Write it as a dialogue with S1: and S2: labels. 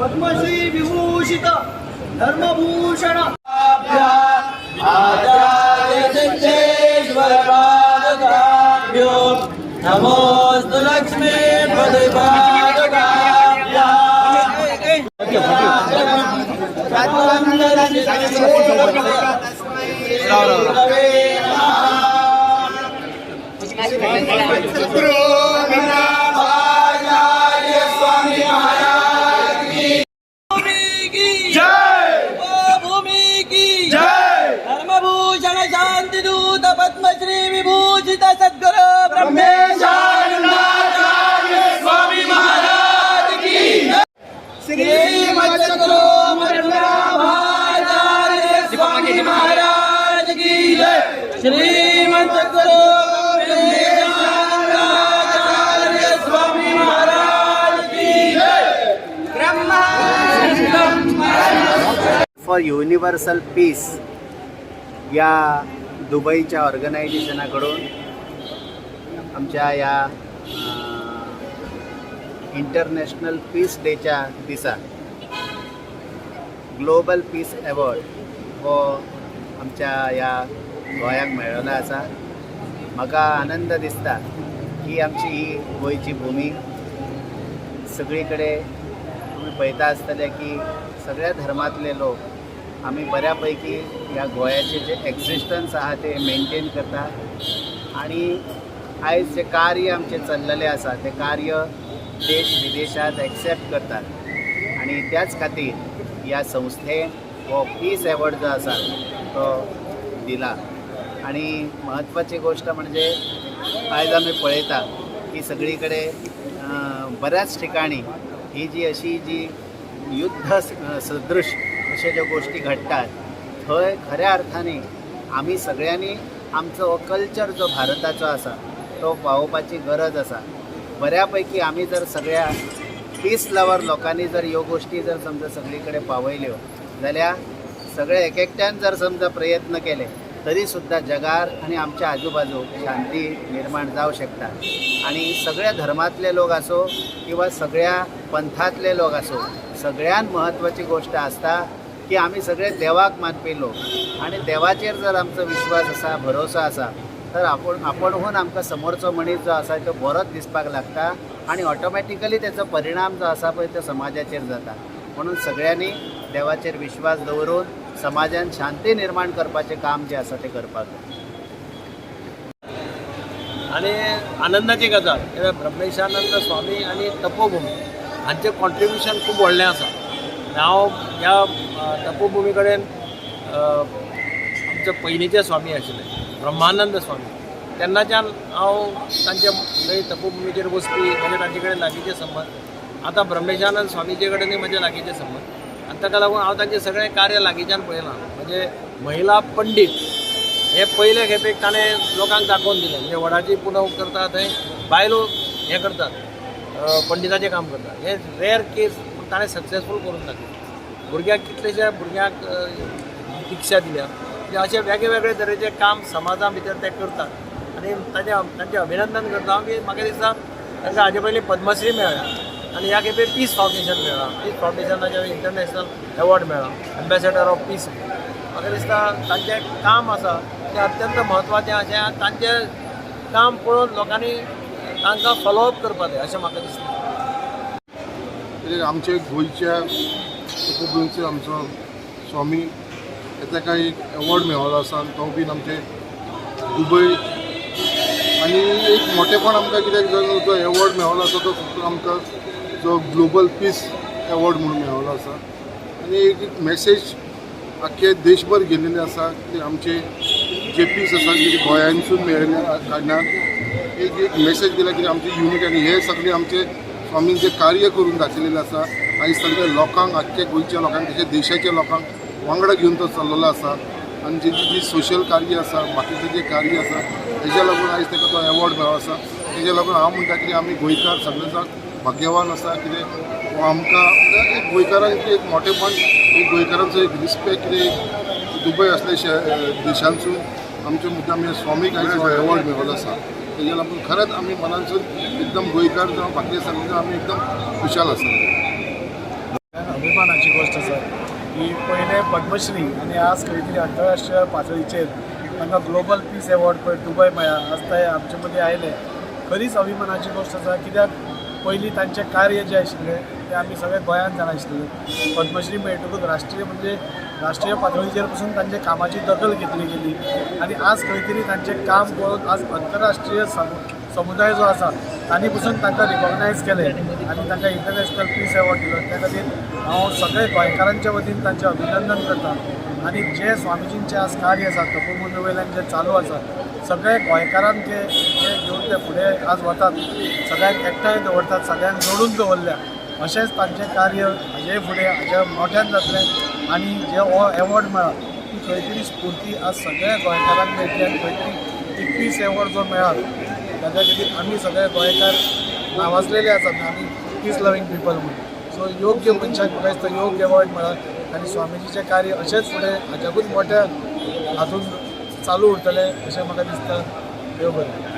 S1: पद्मश्री विभूषित धर्मभूषण
S2: आचार्य सिद्धेश्वर पादुकाभ्यो नमोऽस्तु लक्ष्मी पादुकाभ्यः। गुरवे नमः। आचार्य स्वामी महाराज की
S1: भूमि की जय, भूमि की जय। धर्मभूषण शांति दूत पद्मश्री विभूषित सद्गुरु
S2: ब्रह्मेशानंदाचार्य स्वामी महाराज की। श्रीमद्गुरु आचार्य स्वामी महाराज की जय। श्रीमद्गुरु ब्रह्मेशानंदाचार्य स्वामी महाराज की जय।
S3: फॉर युनिवर्सल पीस या दुबईच्या ऑर्गनायझेशनाकडून आमच्या ह्या इंटरनॅशनल पीस डेच्या दिसा ग्लोबल पीस एवॉर्ड हो आमच्या ह्या गोंयाक मेळ्ळेलो आसा. म्हाका आनंद दिसता की आमची ही गोंयची भुमी सगळी कडेन तुमी पळयता आसतले की सगळ्या धर्मांतले लोक आमी बऱ्या पैकी ह्या गोंयाचे जे एक्झिस्टन्स आहा ते मेनटेन करता आणि आयज जे कार्य आमचें चल्लेलें आसा तें कार्य देश विदेशांत एक्सेप्ट करतात आणि त्याच खातीर ह्या संस्थेन हो पीस एवॉर्ड जो आसा तो दिला. आणि म्हत्वाची गोश्ट म्हणजे आयज आमी पळयता की सगळी कडेन बऱ्याच ठिकाणी ही जी अशी जी युद्ध सदृश अश्यो ज्यो गोश्टी घडटात, थंय खऱ्या अर्थाने आमी सगळ्यांनी आमचो हो कल्चर जो भारताचो आसा तो पावोवपाची गरज आसा. बऱ्या पैकी आमी जर सगळ्या पीस लवर लोकांनी जर ह्यो गोश्टी जर समजा सगळी कडेन पावयल्यो जाल्यार, सगळे एक एकट्यान जर समजा प्रयत्न केले तरी सुद्दां जगार आनी आमच्या आजूबाजूक शांती निर्माण जावं शकता. आनी सगळ्या धर्मांतले लोक आसूं किंवा सगळ्या पंथांतले लोक आसूं, सगळ्यान म्हत्वाची गोश्ट आसता की आमी सगळे देवाक मानपी लोक आनी देवाचेर जर आमचो विश्वास आसा, भरोसो आसा, तर आपूण आपूणहून आमकां समोरचो मनीस जो आसा तो बरोच दिसपाक लागता आनी ऑटोमॅटिकली तेचो परिणाम जो आसा पळय तो समाजाचेर जाता. म्हणून सगळ्यांनी देवाचेर विश्वास दवरून समाजान शांती निर्माण करपाचें काम जें आसा तें करपाक जाय.
S4: आनी आनंदाची गजाल कित्याक ब्रह्मेशानंद स्वामी आनी तपोभुमी हांचें कॉन्ट्रिब्युशन खूब व्हडलें आसा. आनी हांव ह्या तपोभुमी कडेन, आमचे पयलींचे स्वामी आशिल्ले ब्रह्मानंद स्वामी, तेन्नाच्यान हांव तांच्या थंय तपोभुमीचेर वचपी, म्हणजे तांचे कडेन लागींचे संबंद. आतां ब्रह्मेशानंद स्वामीचे कडेनूय म्हजे लागींचे संबंद आनी ताका लागून हांव तांचें सगळें कार्य लागींच्यान पळयलां. म्हणजे महिला पंडीत हे पयले खेपेक ताणें लोकांक दाखोवन दिलें. म्हणजे वडाची पुनव करता थंय बायलो हें करतात, पंडिताचें काम करतात, हें रेर केस, पूण ताणें सक्सेसफूल करून दाखयलें. भुरग्यांक, कितलेशा भुरग्यांक दिक्षा दिल्या. म्हणजे अशे वेगळे वेगळे तरेचे काम समाजा भितर ते करतात आनी तांचें अभिनंदन करता हांव की म्हाका दिसता तांकां हाजे पयलीं पद्मश्री मेळ्ळ्या आनी ह्या खेपे पीस फावंडेशन मेळ्ळां. पीस फावंडेशनाचें इंटरनॅशनल एवॉर्ड मेळ्ळा, एम्बेसेडर ऑफ पीस. म्हाका दिसता तांचें काम आसा तें अत्यंत म्हत्वाचें अशें आनी तांचें काम पळोवन लोकांनी तांकां फॉलोअप करपाक जाय अशें म्हाका दिसता.
S5: कित्याक आमचे गोंयच्या तपोभुंयचो आमचो स्वामी ताका एक एवॉर्ड मेळ्ळो आसा आनी तो बीन आमचे दुबय. आनी एक मोठेपण आमकां कित्याक जावन जो एवॉर्ड मेळ्ळो आसा तो फक्त आमकां जो ग्लोबल पीस एवॉर्ड म्हणून मेळ्ळो आसा. आनी एक मॅसेज आख्खे देशभर गेलेले आसा की आमचे जे पीस आसा की गोंयांसून मेळिल्ल्या कारणान एक एक मॅसेज गेला की आमची युनिट. आनी हे सगळे आमचे स्वामीन जे कार्य करून दाखयलेलें आसा आनी सगळे लोकांक, आख्खे गोंयच्या लोकांक तशें देशाच्या लोकांक वांगडा घेवन तो चल्लेलो आसा. आनी जेची जी सोशल कार्य आसा, बाकीचें जें कार्य आसा, तेज्या लागून आयज ताका तो एवॉर्ड मेळ्ळो आसा. तेज्या लागून हांव म्हणटा की आमी गोंयकार सगळे जाण भाग्यवान आसा, कितें हो आमकां एक गोंयकारांक एक मोठेपण, एक गोंयकारांचो एक रिस्पेक्ट, कितें दुबय असले देशांसून आमच्या मुद्दाम ह्या स्वामीक आयज हो एवॉर्ड मेळ्ळो आसा. तेज्या लागून खरेंच आमी मनानसून एकदम गोंयकार जावं बाकी सगळे जाण आमी एकदम खुशाल आसा.
S6: अभिमानाची गोश्ट आसा की पयलें पद्मश्री आनी आज खंय तरी आंतरराष्ट्रीय पातळीचेर तांकां ग्लोबल पीस एवॉर्ड पळय दुबय मेळ्ळा. आज ते आमचे मदीं आयले. खरीच अभिमानाची गोश्ट आसा, कित्याक पयलीं तांचें कार्य जें आशिल्लें तें आमी सगळे गोंयांत जाणा आशिल्ले. पद्मश्री मेळटकूच राष्ट्रीय, म्हणजे राष्ट्रीय पातळीचेर पसून तांच्या कामाची दखल घेतली गेली आनी आज खंय तरी तांचें काम पळोवन आज अंतरराष्ट्रीय समुदाय जो आसा तांणी पसून तांकां रिकॉग्नायज केलें आनी तांकां इंटरनॅशनल पीस एवॉर्ड दिलो. त्या खातीर हांव सगळे गोंयकारांच्या वतीन तांचें अभिनंदन करता आनी जे स्वामीजींचें आज कार्य आसा, तपोभुमी वयल्यान जें चालू आसा, सगळे गोंयकारांक ते ते घेवन ते फुडें आज वतात, सगळ्यांक एकठांय दवरतात, सगळ्यांक जोडून दवरल्या. अशेंच तांचें कार्य हाजे फुडें हाज्या मोठ्यान जातलें आनी जे हो एवॉर्ड मेळ्ळा ती खंय तरी स्फुर्ती आज सगळ्या गोंयकारांक मेळटली आनी खंय तरी ती पीस एवॉर्ड जो मेळ्ळा ताच्या खातीर आमी सगळे गोंयकार नावाजलेले आसात आमी पीस लवींग पिपल म्हणून. सो योग्य मनशाक म्हाका दिसता योग्य एवॉर्ड मेळ्ळा आनी स्वामीजीचें कार्य अशेंच फुडें हाच्याकूच मोठ्या हातून चालू उरतलें अशें म्हाका दिसता. देव बरें.